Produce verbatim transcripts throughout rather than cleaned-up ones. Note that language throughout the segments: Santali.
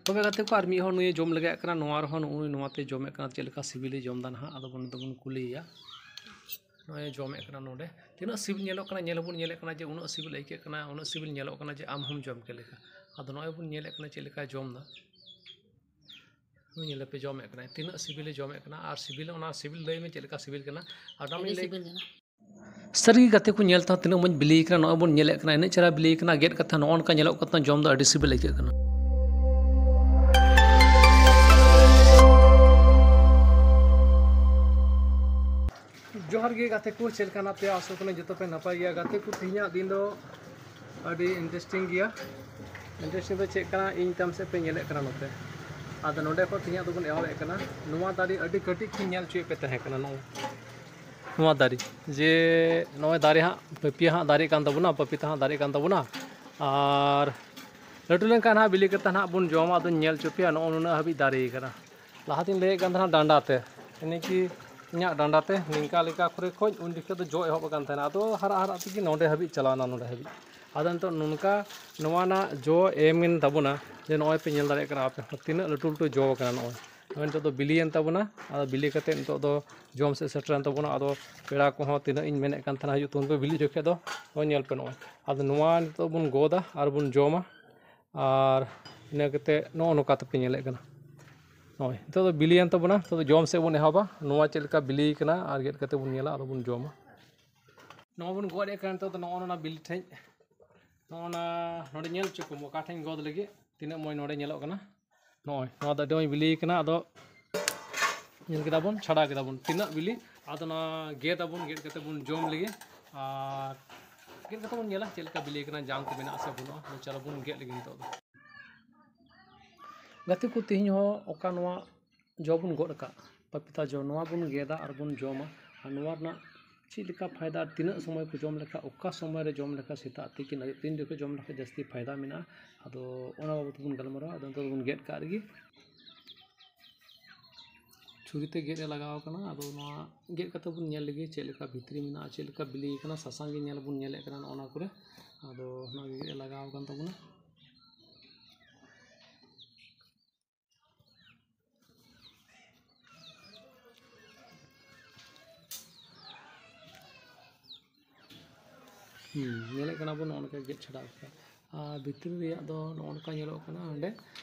ᱛᱚᱵᱮ ᱜᱟᱛᱮ ᱠᱚ, ᱟᱨ ᱢᱤᱫ ᱦᱚᱲ ᱱᱩᱭᱮ ᱡᱚᱢ ᱞᱮᱜᱟᱭᱟᱜ ᱠᱟᱱᱟ, ᱱᱚᱣᱟ ᱨᱮᱦᱚᱸ ᱱᱩᱜᱼᱩᱭ ᱱᱚᱣᱟᱛᱮ ᱡᱚᱢᱮᱫ ᱠᱟᱱᱟ, ᱪᱮᱫ ᱞᱮᱠᱟ ᱥᱤᱵᱤᱞᱮ ᱡᱚᱢ ᱮᱫᱟ ᱱᱟᱦᱟᱜ, ᱟᱫᱚ ᱵᱚᱱ ᱫᱚᱵᱚᱱ ᱠᱩᱞᱤᱭᱮᱭᱟ᱾ ᱱᱚᱜᱼᱚᱭ ᱡᱚᱢᱮᱫ ᱠᱟᱱᱟ ᱱᱚᱰᱮ, ᱛᱤᱱᱟᱹᱜ ᱥᱤᱵᱤᱞ ᱧᱮᱞᱚᱜ ᱠᱟᱱᱟ, ᱧᱮᱞ ᱦᱚᱸᱵᱚᱱ ᱧᱮᱞᱮᱫ ᱠᱟᱱᱟ ᱡᱮ ᱩᱱᱟᱹᱜ ᱥᱤᱵᱤᱞ ᱟᱹᱭᱠᱟᱹᱜ ᱠᱟᱱᱟ, ᱩᱱᱟᱹᱜ ᱥᱤᱵᱤᱞ ᱧᱮᱞᱚᱜ ᱠᱟᱱᱟ ᱡᱮ ᱟᱢ ᱦᱚᱸᱢ ᱡᱚᱢ ᱠᱮᱫ ᱞᱮᱠᱟ᱾ ᱟᱫᱚ ᱱᱚᱜᱼᱚᱭ ᱵᱚᱱ ᱧᱮᱞᱮᱫ ᱠᱟᱱᱟ ᱪᱮᱫ ᱞᱮᱠᱟᱭ ᱡᱚᱢ ᱮᱫᱟ᱾ ᱱᱩᱭ ᱧᱮᱞᱮᱯᱮ ᱡᱚᱢᱮᱫ ᱠᱟᱱᱟᱭ, ᱛᱤᱱᱟᱹᱜ ᱥᱤᱵᱤᱞᱮ ᱡᱚᱢᱮᱫ ᱠᱟᱱᱟ, ᱟᱨ ᱥᱤᱵᱤᱞ, ᱚᱱᱟ ᱥᱤᱵᱤᱞ ᱞᱟᱹᱭ ᱢᱮ ᱪᱮᱫ ᱞᱮᱠᱟ ᱥᱤᱵᱤᱞ ᱠᱟᱱᱟ᱾ ᱟᱨ ᱚᱱᱟ ᱟᱹᱰᱤ ᱞᱟᱹᱭ ᱥᱤᱵᱤᱞ ᱠᱟᱱᱟ᱾ ᱥᱟᱹᱨᱤ ᱜᱮ ᱜᱟᱛᱮ ᱠᱚ, ᱧᱮᱞ ᱛᱮᱦᱚᱸ ᱛᱤᱱᱟᱹᱜ ᱢᱚᱡᱽ ᱵᱤᱞᱤ ᱠᱟᱱᱟ, ᱱᱚᱜᱼᱚᱭ ᱵᱚᱱ ᱧᱮᱞᱮᱫ ᱠᱟᱱᱟ, ᱤᱱᱟᱹᱜ ᱪᱮᱦᱨᱟ ᱵᱤᱞᱤ ᱠᱟᱱᱟ, ᱜᱮᱫ ᱠᱟᱛᱮ ᱱᱚᱜᱼᱚ ᱱᱚᱝᱠᱟ ᱧᱮᱞᱚᱜ ᱠᱟᱱᱟ, ᱡᱚᱢ ᱫᱚ ᱟᱹᱰᱤ ᱥᱤᱵᱤᱞ ᱟᱹᱭᱠᱟᱹᱜ ᱠᱟᱱᱟ᱾ ᱡᱚᱦᱟᱨ ᱜᱮ ᱜᱟᱛᱮ ᱠᱚ, ᱪᱮᱫ ᱞᱮᱠᱟ ᱢᱮᱱᱟᱜ ᱯᱮᱭᱟ? ᱟᱥᱚᱜ ᱠᱟᱹᱱᱟᱹᱧ ᱡᱚᱛᱚ ᱯᱮ ᱱᱟᱯᱟᱭ ᱜᱮᱭᱟ᱾ ᱜᱟᱛᱮ ᱠᱚ, ᱛᱮᱦᱮᱧᱟᱜ ᱫᱤᱱ ᱫᱚ ᱟᱹᱰᱤ interesting ᱜᱮᱭᱟ᱾ Interesting ᱫᱚ ᱪᱮᱫ ᱠᱟᱱᱟ, ᱤᱧ ᱛᱟᱭᱚᱢ ᱥᱮᱫ ᱯᱮ ᱧᱮᱞᱮᱫ ᱠᱟᱱᱟ ᱱᱚᱛᱮ᱾ ᱟᱫᱚ ᱱᱚᱰᱮ ᱠᱷᱚᱱ ᱛᱮᱦᱮᱧᱟᱜ ᱫᱚᱵᱚᱱ ᱮᱦᱚᱵᱮᱫ ᱠᱟᱱᱟ᱾ ᱱᱚᱣᱟ ᱫᱟᱨᱮ ᱟᱹᱰᱤ ᱠᱟᱹᱴᱤᱡ ᱠᱷᱚᱱ ᱧᱮᱞ ᱦᱚᱪᱚᱭᱮᱫ ᱯᱮ ᱛᱟᱦᱮᱸ ᱠᱟᱱᱟ, ᱱᱚᱜᱼᱚᱭ ᱱᱚᱣᱟ ᱫᱟᱨᱮ, ᱡᱮ ᱱᱚᱜᱼᱚᱭ ᱫᱟᱨᱮ ᱦᱟᱸᱜ ᱯᱟᱹᱯᱤᱭᱟ ᱦᱟᱸᱜ ᱫᱟᱨᱮᱜ ᱠᱟᱱ ᱛᱟᱵᱚᱱᱟ, ᱯᱟᱹᱯᱤᱛᱟ ᱦᱟᱸᱜ ᱫᱟᱨᱮᱜ ᱠᱟᱱ ᱛᱟᱵᱚᱱᱟ, ᱟᱨ ᱞᱟᱹᱴᱩ ᱞᱮᱱᱠᱷᱟᱱ ᱦᱟᱸᱜ ᱵᱤᱞᱤ ᱠᱟᱛᱮ ᱦᱟᱸᱜ ᱵᱚᱱ ᱡᱚᱢᱟ᱾ ᱟᱫᱚᱧ ᱧᱮᱞ ᱦᱚᱪᱚ ᱯᱮᱭᱟ, ᱱᱚᱜᱼᱚ ᱱᱩᱱᱟᱹᱜ ᱦᱟᱹᱵᱤᱡ ᱫᱟᱨᱮ ᱠᱟᱱᱟ᱾ ᱞᱟᱦᱟᱛᱤᱧ ᱞᱟᱹᱭᱮᱫ ᱠᱟᱱ ᱛᱟᱦᱮᱱᱟ ᱰᱟᱸᱰᱟ ᱛᱮ, ᱤᱱᱟᱹ ᱠᱤ ᱤᱧᱟᱹᱜ ᱰᱟᱸᱰᱟ ᱛᱮ ᱱᱤᱝᱠᱟ ᱞᱮᱠᱟ ᱠᱚᱨᱮ ᱠᱷᱚᱱ ᱩᱱ ᱡᱚᱠᱷᱚᱱ ᱫᱚ ᱡᱚ ᱮᱦᱚᱵ ᱟᱠᱟᱱ ᱛᱟᱦᱮᱱᱟ, ᱟᱫᱚ ᱦᱟᱨᱟᱜ ᱦᱟᱨᱟᱜ ᱛᱮᱜᱮ ᱱᱚᱰᱮ ᱦᱟᱹᱵᱤᱡ ᱪᱟᱞᱟᱣᱱᱟ, ᱱᱚᱰᱮ ᱦᱟᱹᱵᱤᱡ᱾ ᱟᱫᱚ ᱱᱤᱛᱚᱜ ᱱᱚᱝᱠᱟ ᱱᱚᱣᱟ ᱨᱮᱱᱟᱜ ᱡᱚ ᱮᱢ ᱮᱱ ᱛᱟᱵᱚᱱᱟ, ᱡᱮ ᱱᱚᱜᱼᱚᱭ ᱯᱮ ᱧᱮᱞ ᱫᱟᱲᱮᱭᱟᱜ ᱠᱟᱱᱟ ᱟᱯᱮ ᱦᱚᱸ ᱛᱤᱱᱟᱹᱜ ᱞᱟᱹᱴᱩ ᱞᱟᱹᱴᱩ ᱡᱚ ᱠᱟᱱᱟ᱾ ᱱᱚᱜᱼᱚᱭ, ᱱᱚᱜᱼᱚᱭ ᱱᱤᱛᱚᱜ ᱫᱚ ᱵᱤᱞᱤᱭᱮᱱ ᱛᱟᱵᱚᱱᱟ᱾ ᱟᱫᱚ ᱵᱤᱞᱤ ᱠᱟᱛᱮ ᱱᱤᱛᱚᱜ ᱫᱚ ᱡᱚᱢ ᱥᱮᱫ ᱥᱮᱴᱮᱨᱮᱱ ᱛᱟᱵᱚᱱᱟ᱾ ᱟᱫᱚ ᱯᱮᱲᱟ ᱠᱚᱦᱚᱸ ᱛᱤᱱᱟᱹᱜ ᱤᱧ ᱢᱮᱱᱮᱫ ᱠᱟᱱ ᱛᱟᱦᱮᱱᱟ, ᱦᱤᱡᱩᱜ ᱛᱟᱵᱚᱱ ᱯᱮ ᱵᱤᱞᱤ ᱡᱚᱠᱷᱮᱡ ᱫᱚ᱾ ᱱᱚᱜᱼᱚᱭ ᱧᱮᱞ ᱯᱮ, ᱱᱚᱜᱼᱚᱭ ᱟᱫᱚ ᱱᱚᱣᱟ ᱱᱤᱛᱚᱜ ᱵᱚᱱ ᱜᱚᱫᱟ ᱟᱨ ᱵᱚᱱ ᱡᱚᱢᱟ᱾ ᱟᱨ ᱤᱱᱟᱹ ᱠᱟᱛᱮ ᱱᱚᱜᱼᱚ ᱱᱚᱝᱠᱟ ᱛᱮᱯᱮ ᱧᱮᱞᱮᱫ ᱠᱟᱱᱟ᱾ ᱱᱚᱜᱼᱚᱭ ᱱᱤᱛᱚᱜ ᱫᱚ ᱵᱤᱞᱤᱭᱮᱱ ᱛᱟᱵᱚᱱᱟ, ᱱᱤᱛᱚᱜ ᱫᱚ ᱡᱚᱢ ᱥᱮᱫ ᱵᱚᱱ ᱮᱦᱚᱵᱟ᱾ ᱱᱚᱣᱟ ᱪᱮᱫ ᱞᱮᱠᱟ ᱵᱤᱞᱤ ᱠᱟᱱᱟ ᱟᱨ ᱜᱮᱫ ᱠᱟᱛᱮ ᱵᱚᱱ ᱧᱮᱞᱟ, ᱟᱫᱚ ᱵᱚᱱ ᱡᱚᱢᱟ᱾ ᱱᱚᱣᱟ ᱵᱚᱱ ᱜᱚᱫ ᱮᱫ ᱠᱟᱱᱟ ᱱᱤᱛᱚᱜ ᱫᱚ ᱱᱚᱜᱼᱚ ᱱᱚᱣᱟ ᱵᱤᱞᱤ ᱴᱷᱮᱡ, ᱱᱚᱜᱼᱚ ᱱᱟ ᱱᱚᱰᱮ ᱧᱮᱞ ᱦᱚᱪᱚ ᱠᱚᱢ, ᱚᱠᱟ ᱴᱷᱮᱡ ᱤᱧ ᱜᱚᱫ ᱞᱟᱹᱜᱤᱫ, ᱛᱤᱱᱟᱹᱜ ᱢᱚᱡᱽ ᱱᱚᱰᱮ ᱧᱮᱞᱚᱜ ᱠᱟᱱᱟ᱾ ᱱᱚᱜᱼᱚᱭ ᱱᱚᱣᱟ ᱫᱚ ᱟᱹᱰᱤ ᱢᱚᱡᱽ ᱵᱤᱞᱤ ᱠᱟᱱᱟ᱾ ᱟᱫᱚ ᱧᱮᱞ ᱠᱮᱫᱟ ᱵᱚᱱ, ᱪᱷᱟᱰᱟᱣ ᱠᱮᱫᱟ ᱵᱚᱱ ᱛᱤᱱᱟᱹᱜ ᱵᱤᱞᱤ᱾ ᱟᱫᱚ ᱱᱚᱣᱟ ᱜᱮᱫ ᱟᱵᱚᱱ, ᱜᱮᱫ ᱠᱟᱛᱮ ᱵᱚᱱ ᱡᱚᱢ ᱞᱮᱜᱮ᱾ ᱟᱨ ᱜᱮᱫ ᱠᱟᱛᱮ ᱵᱚᱱ ᱧᱮᱞᱟ ᱪᱮᱫ ᱞᱮᱠᱟ ᱵᱤᱞᱤ ᱠᱟᱱᱟ, ᱡᱟᱝ ᱠᱚ ᱢᱮᱱᱟᱜᱼᱟ ᱥᱮ ᱵᱟᱹᱱᱩᱜᱼᱟ᱾ ᱪᱚᱞᱚ ᱵᱚᱱ ᱜᱮᱫ ᱞᱮᱜᱮ ᱱᱤᱛᱚᱜ ᱫᱚ᱾ ᱜᱟᱛᱮ ᱠᱚ, ᱛᱮᱦᱮᱧ ᱦᱚᱸ ᱚᱠᱟ ᱱᱚᱣᱟ ᱡᱚ ᱵᱚᱱ ᱜᱚᱫ ᱟᱠᱟᱫ, ᱯᱟᱯᱤᱛᱟ ᱡᱚ, ᱱᱚᱣᱟ ᱵᱚᱱ ᱜᱮᱫᱟ ᱟᱨ ᱵᱚᱱ ᱡᱚᱢᱟ᱾ ᱟᱨ ᱱᱚᱣᱟ ᱨᱮᱱᱟᱜ ᱪᱮᱫ ᱞᱮᱠᱟ ᱯᱷᱟᱭᱫᱟ, ᱟᱨ ᱛᱤᱱᱟᱹᱜ ᱥᱚᱢᱚᱭ ᱠᱚ ᱡᱚᱢ ᱞᱮᱠᱷᱟᱱ, ᱚᱠᱟ ᱥᱚᱢᱚᱭ ᱨᱮ ᱡᱚᱢ ᱞᱮᱠᱷᱟᱱ, ᱥᱮᱛᱟᱜ, ᱛᱤᱠᱤᱱ, ᱟᱹᱭᱩᱵ, ᱛᱤᱱ ᱡᱚᱠᱷᱚᱱ ᱡᱚᱢ ᱞᱮᱠᱷᱟᱱ ᱡᱟᱹᱥᱛᱤ ᱯᱷᱟᱭᱫᱟ ᱢᱮᱱᱟᱜᱼᱟ, ᱟᱫᱚ ᱚᱱᱟ ᱵᱟᱵᱚᱫ ᱵᱚᱱ ᱜᱟᱞᱢᱟᱨᱟᱣᱟ᱾ ᱟᱫᱚ ᱱᱤᱛᱚᱜ ᱫᱚᱵᱚᱱ ᱜᱮᱫ ᱠᱟᱜ ᱨᱮᱜᱮ᱾ ᱪᱷᱩᱨᱤ ᱛᱮ ᱜᱮᱫ ᱮ ᱞᱟᱜᱟᱣ ᱠᱟᱱᱟ᱾ ᱟᱫᱚ ᱱᱚᱣᱟ ᱜᱮᱫ ᱠᱟᱛᱮ ᱵᱚᱱ ᱧᱮᱞ ᱞᱮᱜᱮ ᱪᱮᱫ ᱞᱮᱠᱟ ᱵᱷᱤᱛᱨᱤ ᱢᱮᱱᱟᱜᱼᱟ, ᱪᱮᱫ ᱞᱮᱠᱟ ᱵᱤᱞᱤ ᱠᱟᱱᱟ᱾ ᱥᱟᱥᱟᱝ ᱜᱮ ᱧᱮᱞ ᱵᱚᱱ ᱧᱮᱞᱮᱫ ᱠᱟᱱᱟ ᱱᱚᱜᱼᱚ ᱱᱚᱣᱟ ᱠᱚᱨᱮ᱾ ᱟᱫᱚ ᱱᱚᱣᱟ ᱜᱮᱫ ᱮ ᱞᱟᱜᱟᱣ ᱠᱟᱱ ᱛᱟᱵᱚᱱᱟ᱾ ᱦᱩᱸ, ᱧᱮᱞᱮᱫ ᱠᱟᱱᱟ ᱵᱚᱱ ᱱᱚᱜᱼᱚ ᱱᱚᱝᱠᱟ ᱜᱮᱫ ᱪᱷᱟᱰᱟᱣ ᱠᱟᱜᱼᱟ᱾ ᱟᱨ ᱵᱷᱤᱛᱨᱤ ᱨᱮᱭᱟᱜ ᱫᱚ ᱱᱚᱜᱼᱚ ᱱᱚᱝᱠᱟ ᱧᱮᱞᱚᱜ ᱠᱟᱱᱟ, ᱚᱸᱰᱮ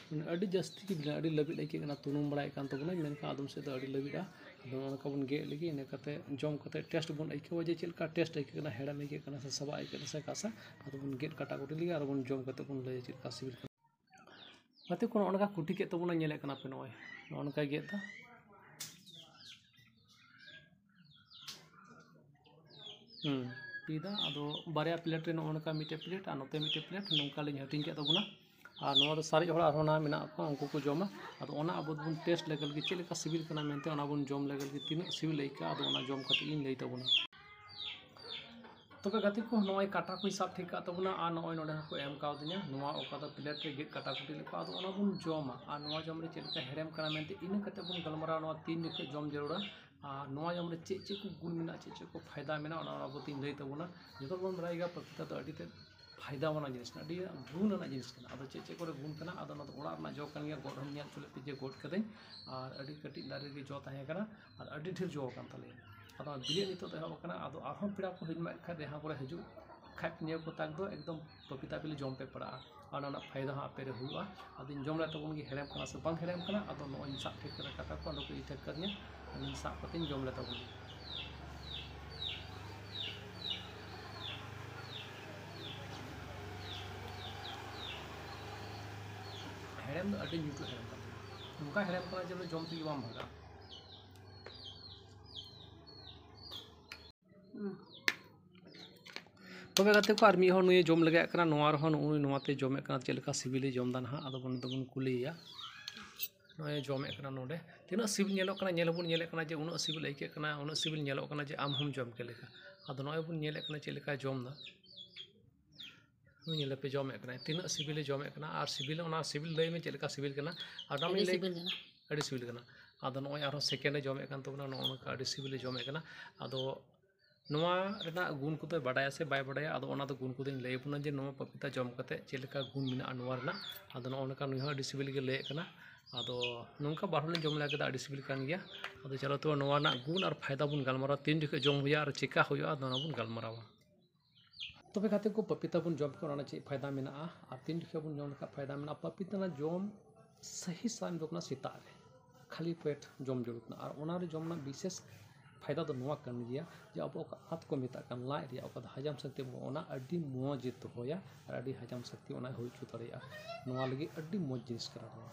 ᱟᱹᱰᱤ ᱡᱟᱹᱥᱛᱤ ᱜᱮ ᱵᱤᱞᱟ-, ᱟᱹᱰᱤ ᱞᱟᱹᱵᱤᱫ ᱟᱹᱭᱠᱟᱹᱜ ᱠᱟᱱᱟ, ᱛᱩᱱᱩᱢ ᱵᱟᱲᱟᱭᱮᱫ ᱠᱟᱱ ᱛᱟᱵᱚᱱᱟ, ᱢᱮᱱᱠᱷᱟᱱ ᱟᱫᱚᱢ ᱥᱮᱫ ᱫᱚ ᱟᱹᱰᱤ ᱞᱟᱹᱵᱤᱫᱼᱟ᱾ ᱟᱫᱚ ᱱᱚᱜᱼᱚ ᱱᱚᱝᱠᱟ ᱵᱚᱱ ᱜᱮᱫ ᱞᱮᱜᱮ, ᱤᱱᱟᱹ ᱠᱟᱛᱮ ᱡᱚᱢ ᱠᱟᱛᱮ ᱴᱮᱥᱴ ᱵᱚᱱ ᱟᱹᱭᱠᱟᱹᱣᱟ ᱡᱮ ᱪᱮᱫ ᱞᱮᱠᱟ ᱴᱮᱥᱴ ᱟᱹᱭᱠᱟᱹᱜ ᱠᱟᱱᱟ, ᱦᱮᱲᱮᱢ ᱟᱹᱭᱠᱟᱹᱜ ᱠᱟᱱᱟ ᱥᱮ ᱥᱟᱵᱟᱜ ᱟᱹᱭᱠᱟᱹᱜ ᱠᱟᱱᱟ ᱥᱮ ᱠᱟᱥᱟ᱾ ᱟᱫᱚ ᱵᱚᱱ ᱜᱮᱫ ᱠᱟᱴᱟ ᱠᱩᱴᱤ ᱞᱮᱜᱮ ᱟᱨ ᱵᱚᱱ ᱡᱚᱢ ᱠᱟᱛᱮ ᱵᱚᱱ ᱞᱟᱹᱭᱟ ᱪᱮᱫ ᱞᱮᱠᱟ ᱥᱤᱵᱤᱞ ᱠᱟᱱᱟ᱾ ᱜᱟᱛᱮ ᱠᱚ, ᱱᱚᱜᱼᱚ ᱱᱚᱝᱠᱟ ᱠᱩᱴᱤ ᱠᱮᱫ ᱛᱟᱵᱚᱱᱟ, ᱧᱮᱞᱮᱫ ᱠᱟᱱᱟ ᱯᱮ, ᱱᱚᱜᱼᱚᱭ ᱱᱚᱜᱼᱚ ᱱᱚᱝᱠᱟᱭ ᱜᱮᱫ ᱮᱫᱟ᱾ ᱦᱩᱸ, ᱯᱤᱫᱟ᱾ ᱟᱫᱚ ᱵᱟᱨᱭᱟ ᱯᱞᱮᱴ ᱨᱮ ᱱᱚᱜᱼᱚ ᱱᱚᱝᱠᱟ ᱢᱤᱫᱴᱮᱡ ᱯᱞᱮᱴ ᱟᱨ ᱱᱚᱛᱮ ᱢᱤᱫᱴᱮᱡ ᱯᱞᱮᱴ ᱱᱚᱝᱠᱟ ᱞᱤᱧ ᱦᱟᱹᱴᱤᱧ ᱠᱮᱫ ᱛᱟᱵᱚᱱᱟ᱾ ᱟᱨ ᱱᱚᱣᱟ ᱫᱚ ᱥᱟᱨᱮᱡ ᱦᱚᱲ ᱟᱨᱦᱚᱸ ᱱᱟ ᱢᱮᱱᱟᱜ ᱠᱚᱣᱟ, ᱩᱱᱠᱩ ᱠᱚ ᱡᱚᱢᱟ᱾ ᱟᱫᱚ ᱚᱱᱟ ᱟᱵᱚ ᱫᱚᱵᱚᱱ ᱴᱮᱥᱴ ᱞᱮᱜᱮ ᱞᱟᱹᱜᱤᱫ ᱪᱮᱫ ᱞᱮᱠᱟ ᱥᱤᱵᱤᱞ ᱠᱟᱱᱟ ᱢᱮᱱᱛᱮ, ᱚᱱᱟ ᱵᱚᱱ ᱡᱚᱢ ᱞᱮᱜᱮ ᱞᱟᱹᱜᱤᱫ ᱛᱤᱱᱟᱹᱜ ᱥᱤᱵᱤᱞ ᱟᱹᱭᱠᱟᱹᱜᱼᱟ, ᱟᱫᱚ ᱚᱱᱟ ᱡᱚᱢ ᱠᱟᱛᱮ ᱤᱧ ᱞᱟᱹᱭ ᱛᱟᱵᱚᱱᱟ᱾ ᱛᱚᱵᱮ ᱜᱟᱛᱮ ᱠᱚ, ᱱᱚᱜᱼᱚᱭ ᱠᱟᱴᱟ ᱠᱚᱧ ᱥᱟᱵ ᱴᱷᱤᱠ ᱠᱟᱜ ᱛᱟᱵᱚᱱᱟ ᱟᱨ ᱱᱚᱜᱼᱚᱭ ᱱᱚᱰᱮ ᱦᱚᱸᱠᱚ ᱮᱢ ᱠᱟᱣᱫᱤᱧᱟ ᱱᱚᱣᱟ ᱚᱠᱟ ᱫᱚ ᱯᱞᱮᱴ ᱨᱮ ᱜᱮᱫ ᱠᱟᱴᱟ ᱠᱩᱴᱤ ᱞᱮᱠᱟ, ᱟᱫᱚ ᱚᱱᱟ ᱵᱚᱱ ᱡᱚᱢᱟ᱾ ᱟᱨ ᱱᱚᱣᱟ ᱡᱚᱢ ᱨᱮ ᱪᱮᱫ ᱞᱮᱠᱟ ᱦᱮᱲᱮᱢ ᱠᱟᱱᱟ ᱢᱮᱱᱛᱮ, ᱤᱱᱟᱹ ᱠᱟᱛᱮ ᱵᱚᱱ ᱜᱟᱞᱢᱟᱨᱟᱣᱟ ᱱᱚᱣᱟ ᱛᱤᱱ ᱡᱚᱠᱷᱚᱱ ᱡᱚᱢ ᱡᱟᱹᱨᱩᱲᱟ᱾ ᱟᱨ ᱱᱚᱣᱟ ᱡᱚᱢ ᱨᱮ ᱪᱮᱫ ᱪᱮᱫ ᱠᱚ ᱜᱩᱱ ᱢᱮᱱᱟᱜᱼᱟ, ᱪᱮᱫ ᱪᱮᱫ ᱠᱚ ᱯᱷᱟᱭᱫᱟ ᱢᱮᱱᱟᱜᱼᱟ, ᱚᱱᱟ ᱚᱱᱟ ᱵᱟᱵᱚᱛᱤᱧ ᱞᱟᱹᱭ ᱛᱟᱵᱚᱱᱟ᱾ ᱡᱚᱛᱚ ᱦᱚᱲ ᱵᱚᱱ ᱵᱟᱲᱟᱭ ᱜᱮᱭᱟ ᱯᱟᱯᱤᱛᱟ ᱫᱚ ᱟᱹᱰᱤ ᱛᱮᱫ ᱯᱷᱟᱭᱫᱟ ᱟᱱᱟᱜ ᱡᱤᱱᱤᱥ ᱠᱟᱱᱟ, ᱟᱹᱰᱤ ᱜᱩᱱ ᱟᱱᱟᱜ ᱡᱤᱱᱤᱥ ᱠᱟᱱᱟ᱾ ᱟᱫᱚ ᱪᱮᱫ ᱪᱮᱫ ᱠᱚᱨᱮ ᱜᱩᱱ ᱠᱟᱱᱟ, ᱟᱫᱚ ᱚᱱᱟ ᱫᱚ ᱚᱲᱟᱜ ᱨᱮᱱᱟᱜ ᱡᱚ ᱠᱟᱱ ᱜᱮᱭᱟ, ᱜᱚᱫ ᱦᱚᱸᱢ ᱧᱮᱞ ᱦᱚᱪᱚ ᱞᱮᱫ ᱯᱮ ᱡᱮ ᱜᱚᱫ ᱠᱟᱹᱫᱟᱹᱧ, ᱟᱨ ᱟᱹᱰᱤ ᱠᱟᱹᱴᱤᱡ ᱫᱟᱨᱮ ᱨᱮᱜᱮ ᱡᱚ ᱛᱟᱦᱮᱸ ᱠᱟᱱᱟ, ᱟᱨ ᱟᱹᱰᱤ ᱰᱷᱮᱨ ᱡᱚ ᱟᱠᱟᱱ ᱛᱟᱞᱮᱭᱟ᱾ ᱟᱫᱚ ᱵᱤᱞᱤ ᱱᱤᱛᱚᱜ ᱫᱚ ᱮᱦᱚᱵ ᱟᱠᱟᱱᱟ, ᱟᱫᱚ ᱟᱨᱦᱚᱸ ᱯᱮᱲᱟ ᱠᱚ ᱦᱮᱡ ᱮᱢᱟᱱ ᱠᱷᱟᱱ ᱡᱟᱦᱟᱸ ᱠᱚᱨᱮ ᱦᱤᱡᱩᱜ ᱠᱷᱟᱡ ᱱᱤᱭᱟᱹ ᱠᱚ ᱛᱟᱠ ᱫᱚ ᱮᱠᱫᱚᱢ ᱯᱟᱯᱤᱛᱟ ᱵᱤᱞᱤ ᱡᱚᱢ ᱯᱮ ᱯᱟᱲᱟᱜᱼᱟ, ᱟᱨ ᱚᱱᱟ ᱨᱮᱱᱟᱜ ᱯᱷᱟᱭᱫᱟ ᱦᱚᱸ ᱟᱯᱮ ᱨᱮ ᱦᱩᱭᱩᱜᱼᱟ᱾ ᱟᱫᱚᱧ ᱡᱚᱢ ᱞᱮᱫ ᱛᱟᱵᱚᱱ ᱜᱮ, ᱦᱮᱲᱮᱢ ᱠᱟᱱᱟ ᱥᱮ ᱵᱟᱝ ᱦᱮᱲᱮᱢ ᱠᱟᱱᱟ, ᱟᱫᱚ ᱱᱚᱜᱼᱚᱭ ᱤᱧ ᱥᱟᱵ ᱴᱷᱤᱠ ᱠᱟᱫᱟ ᱠᱟᱴᱟ ᱠᱚ, ᱟᱫᱚ ᱠᱚ ᱤᱧ ᱴᱷᱮᱠ ᱠᱟᱫᱤᱧᱟ, ᱟᱫᱚᱧ ᱥᱟᱵ ᱠᱟᱛᱮᱧ ᱡᱚᱢ ᱞᱮᱫ ᱛᱟᱵᱚᱱ ᱜᱮ᱾ ᱦᱮᱲᱮᱢ ᱫᱚ ᱟᱹᱰᱤ ᱧᱩᱛᱩᱢ ᱦᱮᱲᱮᱢ ᱠᱟᱱᱟ, ᱱᱚᱝᱠᱟ ᱦᱮᱲᱮᱢ ᱠᱟᱱᱟ ᱡᱮ ᱡᱚᱢ ᱛᱮᱜᱮ ᱵᱟᱢ ᱵᱷᱟᱜᱟᱜᱼᱟ᱾ ᱛᱚᱵᱮ ᱜᱟᱛᱮ ᱠᱚ, ᱟᱨ ᱢᱤᱫ ᱦᱚᱲ ᱱᱩᱭᱮ ᱡᱚᱢ ᱞᱮᱜᱟᱭᱮᱫ ᱠᱟᱱᱟ, ᱱᱚᱣᱟ ᱨᱮᱦᱚᱸ ᱱᱩᱭ ᱱᱚᱣᱟᱛᱮ ᱡᱚᱢᱮᱫ ᱠᱟᱱᱟ, ᱪᱮᱫ ᱞᱮᱠᱟ ᱥᱤᱵᱤᱞᱮ ᱡᱚᱢ ᱮᱫᱟ ᱱᱟᱦᱟᱜ, ᱟᱫᱚ ᱵᱚᱱ, ᱫᱚᱵᱚᱱ ᱠᱩᱞᱤᱭᱮᱭᱟ᱾ ᱱᱚᱜᱼᱚᱭ ᱡᱚᱢᱮᱫ ᱠᱟᱱᱟ ᱱᱚᱰᱮ, ᱛᱤᱱᱟᱹᱜ ᱥᱤᱵᱤᱞ ᱧᱮᱞᱚᱜ ᱠᱟᱱᱟ, ᱧᱮᱞ ᱦᱚᱸᱵᱚᱱ ᱧᱮᱞᱮᱫ ᱠᱟᱱᱟ ᱡᱮ ᱩᱱᱟᱹᱜ ᱥᱤᱵᱤᱞ ᱟᱹᱭᱠᱟᱹᱜ ᱠᱟᱱᱟ, ᱩᱱᱟᱹᱜ ᱥᱤᱵᱤᱞ ᱧᱮᱞᱚᱜ ᱠᱟᱱᱟ ᱡᱮ ᱟᱢ ᱦᱚᱸᱢ ᱡᱚᱢ ᱠᱮᱫ ᱞᱮᱠᱟ᱾ ᱟᱫᱚ ᱱᱚᱜᱼᱚᱭ ᱵᱚᱱ ᱧᱮᱞᱮᱫ ᱠᱟᱱᱟ ᱪᱮᱫ ᱞᱮᱠᱟᱭ ᱡᱚᱢ ᱮᱫᱟ᱾ ᱱᱩᱭ ᱧᱮᱞᱮ ᱯᱮ, ᱡᱚᱢᱮᱫ ᱠᱟᱱᱟᱭ, ᱛᱤᱱᱟᱹᱜ ᱥᱤᱵᱤᱞᱮ ᱡᱚᱢᱮᱫ ᱠᱟᱱᱟ᱾ ᱟᱨ ᱥᱤᱵᱤᱞ, ᱚᱱᱟ ᱥᱤᱵᱤᱞ ᱞᱟᱹᱭ ᱢᱮ ᱪᱮᱫ ᱞᱮᱠᱟ ᱥᱤᱵᱤᱞ ᱠᱟᱱᱟ᱾ ᱟᱨ ᱚᱱᱟ ᱟᱹᱰᱤ ᱞᱟᱹᱭ, ᱥᱤᱵᱤᱞ ᱠᱟᱱᱟ᱾ ᱟᱹᱰᱤ ᱥᱤᱵᱤᱞ ᱠᱟᱱᱟ᱾ ᱟᱫᱚ ᱱᱚᱜᱼᱚᱭ ᱟᱨᱦᱚᱸ ᱥᱮᱠᱮᱱᱰ ᱮ ᱡᱚᱢᱮᱫ ᱠᱟᱱ ᱛᱟᱵᱚᱱᱟ, ᱱᱚᱜᱼᱚ ᱱᱚᱝᱠᱟ ᱟᱹᱰᱤ ᱥᱤᱵᱤᱞᱮ ᱡᱚᱢᱮᱫ ᱠᱟᱱᱟ᱾ ᱟᱫᱚ ᱱᱚᱣᱟ ᱨᱮᱱᱟᱜ ᱜᱩᱱ ᱠᱚᱫᱚᱭ ᱵᱟᱰᱟᱭᱟ ᱥᱮ ᱵᱟᱭ ᱵᱟᱰᱟᱭᱟ, ᱟᱫᱚ ᱚᱱᱟ ᱫᱚ ᱜᱩᱱ ᱠᱚᱫᱚᱧ ᱞᱟᱹᱭ ᱟᱵᱚᱱᱟ ᱡᱮ ᱱᱚᱣᱟ ᱯᱟᱯᱤᱛᱟ ᱡᱚᱢ ᱠᱟᱛᱮ ᱪᱮᱫ ᱞᱮᱠᱟ ᱜᱩᱱ ᱢᱮᱱᱟᱜᱼᱟ ᱱᱚᱣᱟ ᱨᱮᱱᱟᱜ᱾ ᱟᱫᱚ ᱱᱚᱜᱼᱚ ᱱᱚᱝᱠᱟ ᱱᱩᱭ ᱦᱚᱸ ᱟᱹᱰᱤ ᱥᱤᱵᱤᱞ ᱜᱮ ᱞᱟᱹᱭᱮᱫ ᱠᱟᱱᱟ᱾ ᱟᱫᱚ ᱱᱚᱝᱠᱟ ᱵᱟᱨ ᱦᱚᱲ ᱞᱤᱧ ᱡᱚᱢ ᱞᱮᱜᱟ ᱠᱮᱫᱟ, ᱟᱹᱰᱤ ᱥᱤᱵᱤᱞ ᱠᱟᱱ ᱜᱮᱭᱟ᱾ ᱟᱫᱚ ᱪᱚᱞᱚ ᱛᱚᱵᱮ ᱱᱚᱣᱟ ᱨᱮᱱᱟᱜ ᱜᱩᱱ ᱟᱨ ᱯᱷᱟᱭᱫᱟ ᱵᱚᱱ ᱜᱟᱞᱢᱟᱨᱟᱣᱟ, ᱛᱤᱱ ᱡᱚᱠᱷᱚᱱ ᱡᱚᱢ ᱦᱩᱭᱩᱜᱼᱟ ᱟᱨ ᱪᱮᱠᱟ ᱦᱩᱭᱩᱜᱼᱟ, ᱟᱫᱚ ᱚᱱᱟ ᱵᱚᱱ ᱜᱟᱞᱢᱟᱨᱟᱣᱟ᱾ ᱛᱚᱵᱮ ᱜᱟᱛᱮ ᱠᱚ, ᱯᱟᱯᱤᱛᱟ ᱵᱚᱱ ᱡᱚᱢ ᱠᱷᱟᱱ ᱚᱱᱟ ᱪᱮᱫ ᱯᱷᱟᱭᱫᱟ ᱢᱮᱱᱟᱜᱼᱟ ᱟᱨ ᱛᱤᱱ ᱡᱚᱠᱷᱮᱡ ᱵᱚᱱ ᱡᱚᱢ ᱞᱮᱠᱷᱟᱱ ᱯᱷᱟᱭᱫᱟ ᱢᱮᱱᱟᱜᱼᱟ? ᱯᱟᱯᱤᱛᱟ ᱨᱮᱱᱟᱜ ᱡᱚᱢ ᱥᱟᱹᱦᱤ ᱥᱟᱱ ᱫᱚ ᱠᱟᱱᱟ ᱥᱮᱛᱟᱜ ᱨᱮ ᱠᱷᱟᱹᱞᱤ ᱯᱮᱴ ᱡᱚᱢ ᱡᱟᱹᱨᱩᱲ ᱠᱟᱱᱟ᱾ ᱟᱨ ᱚᱱᱟ ᱨᱮ ᱡᱚᱢ ᱨᱮᱱᱟᱜ ᱵᱤᱥᱮᱥ ᱯᱷᱟᱭᱫᱟ ᱫᱚ ᱱᱚᱣᱟ ᱠᱟᱱ ᱜᱮᱭᱟ ᱡᱮ ᱟᱵᱚ ᱚᱠᱟ ᱟᱸᱛ ᱠᱚ ᱢᱮᱛᱟᱜ ᱠᱟᱱ ᱞᱟᱡ ᱨᱮᱭᱟᱜ ᱚᱠᱟ ᱫᱚ ᱦᱟᱡᱟᱢ ᱥᱚᱠᱛᱤ ᱵᱚᱱ, ᱚᱱᱟ ᱟᱹᱰᱤ ᱢᱚᱡᱽ ᱮ ᱫᱚᱦᱚᱭᱟ ᱟᱨ ᱟᱹᱰᱤ ᱦᱟᱡᱟᱢ ᱥᱚᱠᱛᱤ ᱚᱱᱟ ᱦᱩᱭ ᱦᱚᱪᱚ ᱫᱟᱲᱮᱭᱟᱜᱼᱟ᱾ ᱱᱚᱣᱟ ᱞᱟᱹᱜᱤᱫ ᱟᱹᱰᱤ ᱢᱚᱡᱽ ᱡᱤᱱᱤᱥ ᱠᱟᱱᱟ ᱱᱚᱣᱟ᱾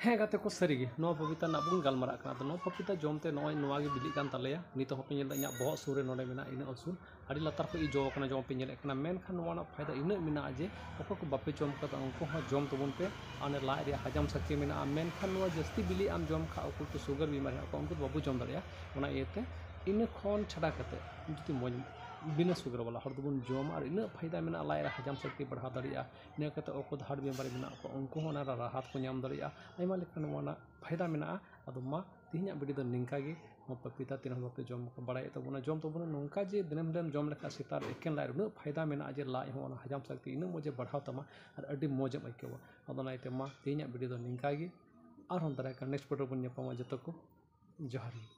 ᱦᱮᱸ ᱜᱟᱛᱮ ᱠᱚ, ᱥᱟᱹᱨᱤᱜᱮ ᱱᱚᱣᱟ ᱯᱟᱯᱤᱛᱟ ᱨᱮᱱᱟᱜ ᱵᱚᱱ ᱜᱟᱞᱢᱟᱨᱟᱜ ᱠᱟᱱᱟ᱾ ᱟᱫᱚ ᱱᱚᱣᱟ ᱯᱟᱯᱤᱛᱟ ᱡᱚᱢ ᱛᱮ ᱱᱚᱜᱼᱚᱭ ᱱᱚᱣᱟ ᱜᱮ ᱵᱤᱞᱤᱜ ᱠᱟᱱ ᱛᱟᱞᱮᱭᱟ᱾ ᱱᱤᱛᱚᱜ ᱦᱚᱸᱯᱮ ᱧᱮᱞ ᱮᱫᱟ ᱤᱧᱟᱹᱜ ᱵᱚᱦᱚᱜ ᱥᱩᱨ ᱨᱮ ᱱᱚᱰᱮ ᱢᱮᱱᱟᱜᱼᱟ, ᱤᱱᱟᱹᱜ ᱩᱥᱩᱞ, ᱟᱹᱰᱤ ᱞᱟᱛᱟᱨ ᱠᱷᱚᱱ ᱤᱧ ᱡᱚ ᱟᱠᱟᱱᱟ, ᱡᱮᱢᱚᱱ ᱯᱮ ᱧᱮᱞᱮᱫ ᱠᱟᱱᱟ᱾ ᱢᱮᱱᱠᱷᱟᱱ ᱱᱚᱣᱟ ᱨᱮᱱᱟᱜ ᱯᱷᱟᱭᱫᱟ ᱤᱱᱟᱹᱜ ᱢᱮᱱᱟᱜᱼᱟ ᱡᱮ ᱚᱠᱚᱭ ᱠᱚ ᱵᱟᱯᱮ ᱡᱚᱢ ᱠᱟᱫᱟ ᱩᱱᱠᱩ ᱦᱚᱸ ᱡᱚᱢ ᱛᱟᱵᱚᱱ ᱯᱮ᱾ ᱟᱨ ᱚᱱᱮ ᱞᱟᱡ ᱨᱮᱭᱟᱜ ᱦᱟᱡᱟᱢ ᱥᱚᱠᱛᱤ ᱢᱮᱱᱟᱜᱼᱟ, ᱢᱮᱱᱠᱷᱟᱱ ᱱᱚᱣᱟ ᱡᱟᱹᱥᱛᱤ ᱵᱤᱞᱤ ᱟᱢ ᱡᱚᱢ ᱠᱷᱟᱡ ᱚᱠᱚᱭ ᱠᱚ ᱥᱩᱜᱟᱨ ᱵᱤᱢᱟᱨ ᱦᱮᱱᱟᱜ ᱠᱚᱣᱟ ᱩᱱᱠᱩ ᱫᱚ ᱵᱟᱵᱚ ᱡᱚᱢ ᱫᱟᱲᱮᱭᱟᱜᱼᱟ᱾ ᱚᱱᱟ ᱤᱭᱟᱹᱛᱮ ᱤᱱᱟᱹ ᱠᱷᱚᱱ ᱪᱷᱟᱰᱟ ᱠᱟᱛᱮ ᱡᱩᱫᱤ ᱢᱚᱡᱽ ᱵᱤᱱᱟᱹ ᱥᱩᱜᱟᱨ ᱵᱟᱞᱟ ᱦᱚᱲ ᱫᱚᱵᱚᱱ ᱡᱚᱢᱟ ᱟᱨ ᱤᱱᱟᱹᱜ ᱯᱷᱟᱭᱫᱟ ᱢᱮᱱᱟᱜᱼᱟ, ᱞᱟᱡ ᱨᱮ ᱦᱟᱡᱟᱢ ᱥᱚᱠᱛᱤ ᱵᱟᱲᱦᱟᱣ ᱫᱟᱲᱮᱭᱟᱜᱼᱟ᱾ ᱤᱱᱟᱹ ᱠᱟᱛᱮ ᱚᱠᱚᱭ ᱫᱚ ᱦᱟᱨᱴ ᱵᱤᱢᱟᱨᱤ ᱢᱮᱱᱟᱜ ᱠᱚᱣᱟ ᱩᱱᱠᱩ ᱦᱚᱸ ᱚᱱᱟ ᱨᱮ ᱨᱟᱦᱟᱛ ᱠᱚ ᱧᱟᱢ ᱫᱟᱲᱮᱭᱟᱜᱼᱟ᱾ ᱟᱭᱢᱟ ᱞᱮᱠᱟᱱ ᱱᱚᱣᱟ ᱨᱮᱱᱟᱜ ᱯᱷᱟᱭᱫᱟ ᱢᱮᱱᱟᱜᱼᱟ᱾ ᱟᱫᱚ ᱢᱟ ᱛᱮᱦᱮᱧᱟᱜ ᱵᱷᱤᱰᱤᱭᱳ ᱫᱚ ᱱᱤᱝᱠᱟ ᱜᱮ᱾ ᱱᱚᱣᱟ ᱯᱟᱯᱤᱛᱟ ᱛᱤᱱᱟᱹᱜ ᱦᱚᱲ ᱵᱟᱯᱮ ᱡᱚᱢ ᱵᱟᱲᱟᱭᱮᱫ ᱛᱟᱵᱚᱱᱟ, ᱡᱚᱢ ᱛᱟᱵᱚᱱᱟ᱾ ᱱᱚᱝᱠᱟ ᱡᱮ ᱫᱤᱱᱟᱹᱢ ᱫᱤᱱ ᱡᱚᱢ ᱞᱮᱠᱷᱟᱱ ᱥᱮᱛᱟᱜ ᱨᱮ ᱮᱠᱮᱱ ᱞᱟᱡ ᱨᱮ ᱩᱱᱟᱹᱜ ᱯᱷᱟᱭᱫᱟ ᱢᱮᱱᱟᱜᱼᱟ ᱡᱮ ᱞᱟᱡ ᱦᱚᱸ ᱚᱱᱟ ᱦᱟᱡᱟᱢ ᱥᱚᱠᱛᱤ ᱤᱱᱟᱹᱜ ᱢᱚᱡᱽ ᱮ ᱵᱟᱲᱦᱟᱣ ᱛᱟᱢᱟ ᱟᱨ ᱟᱹᱰᱤ ᱢᱚᱡᱽ ᱮᱢ ᱟᱹᱭᱠᱟᱹᱣᱟ᱾ ᱟᱫᱚ ᱚᱱᱟ ᱤᱭᱟᱹᱛᱮ ᱢᱟ ᱛᱮᱦᱮᱧᱟᱜ ᱵᱷᱤᱰᱤᱭᱳ ᱫᱚ ᱱᱤᱝᱠᱟ ᱜᱮ᱾ ᱟᱨᱦᱚᱸ ᱫᱟᱨᱟᱭ ᱠᱟᱱ ᱱᱮᱠᱥᱴ ᱯᱟᱨᱴ ᱨᱮᱵᱚᱱ ᱧᱟᱯᱟᱢᱟ᱾ ᱡᱚᱛᱚ ᱠᱚ ᱡᱚᱦᱟᱨ ᱜᱮ᱾